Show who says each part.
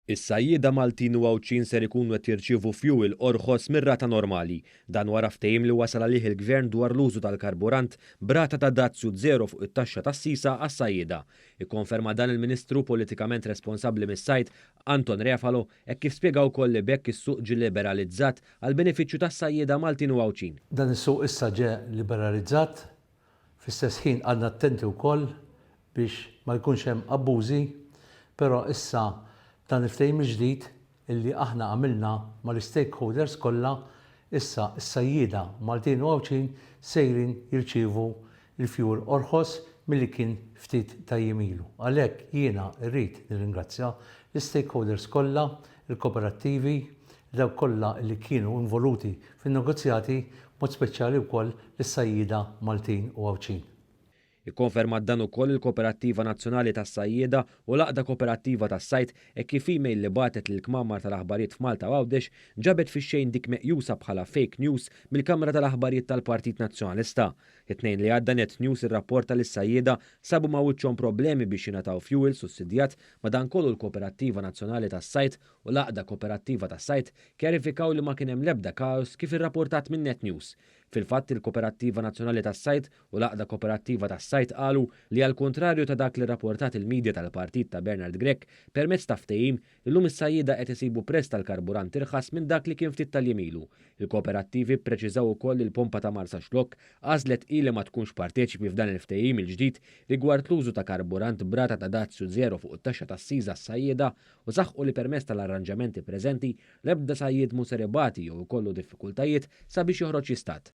Speaker 1: Is-sajjieda Maltin u Għawdxin ser ikunu qed jirċievu fjuwil orħos mir-rata normali. Dan wara ftehim li wasal għalih il-Gvern dwar l-użu tal-karburant b'rata ta' dazju zero fuq it-taxxa tas-sisa għas-sajjieda. Ikkonferma dan il-Ministru politikament responsabbli mis-Sajd, Anton Refalo, hekk kif spjega wkoll li b'hekk is-suq ġie liberalizzat għall-benefiċċju tas-sajjieda Maltin u Għawdxin.
Speaker 2: Dan is-suq issa ġie liberalizzat, fl-istess ħin qgħadna attenti wkoll biex ma jkunx hemm abbużi, però issa b'dan il-ftehim il-ġdid illi aħna għamilna mal-istakeholders kollha, issa s-sajjieda Maltin u Għawdxin sejrin jirċievu l-fjuwil orħos milli kien ftit ta' jiem ilu. Għalhekk jiena rrid nirringrazzja l-istakeholders kollha, il-koperattivi, dawk kollha li kienu involuti fin-negozjati, b'mod speċjali wkoll lis-sajjieda Maltin u Għawdxin.
Speaker 1: Ikkonfermat dan ukoll il-Koperattiva Nazzjonali tas-Sajjieda u l-Għaqda Koperattiva tas-Sajd hekk kif email li bagħtet lill-kmamar tal-aħbarijiet f'Malta u Għawdex ġabet fix-xejn dik meqjusa bħala fake news mill-Kamra tal-Aħbarijiet tal-Partit Nazzjonalista. It-Tnejn li għadda Net News irrapporta li s-sajjieda sabu ma' wiċċhom problemi biex jingħataw fjuwil sussidjat madankollu l-Koperattiva Nazzjonali tas-Sajd u l-Għaqda Koperattiva tas-Sajd kjarifikaw li ma kien hemm l-ebda kaos kif irrapportat minn Net News. Fil-fatt, il-Koperattiva Nazzjonali tas-Sajd u l-Għaqda Koperattiva tas-Sajd qalu li għall-kuntrarju ta' dak li rrapportat il-media tal-partit ta' Bernard Grech, permezz ta' ftehim, illum is-sajjieda qed isibu prezz tal-karburant irħas minn dak li kien ftit tal-jiem ilu. Il-kooperattivi ppreċiżaw ukoll li l-pompa ta' Marsaxlokk għażlet hi li ma tkunx parteċipi f'dan il-ftehim il-ġdid rigward l-użu ta' karburant b'rata ta' dazju żero fuq it-taxxa tas-siża għas-sajjieda u saħqu li permezz tal-arranġamenti preżenti l-ebda sajjied mhu ser ibati jew ikollu diffikultajiet sabiex joħroġ jistad.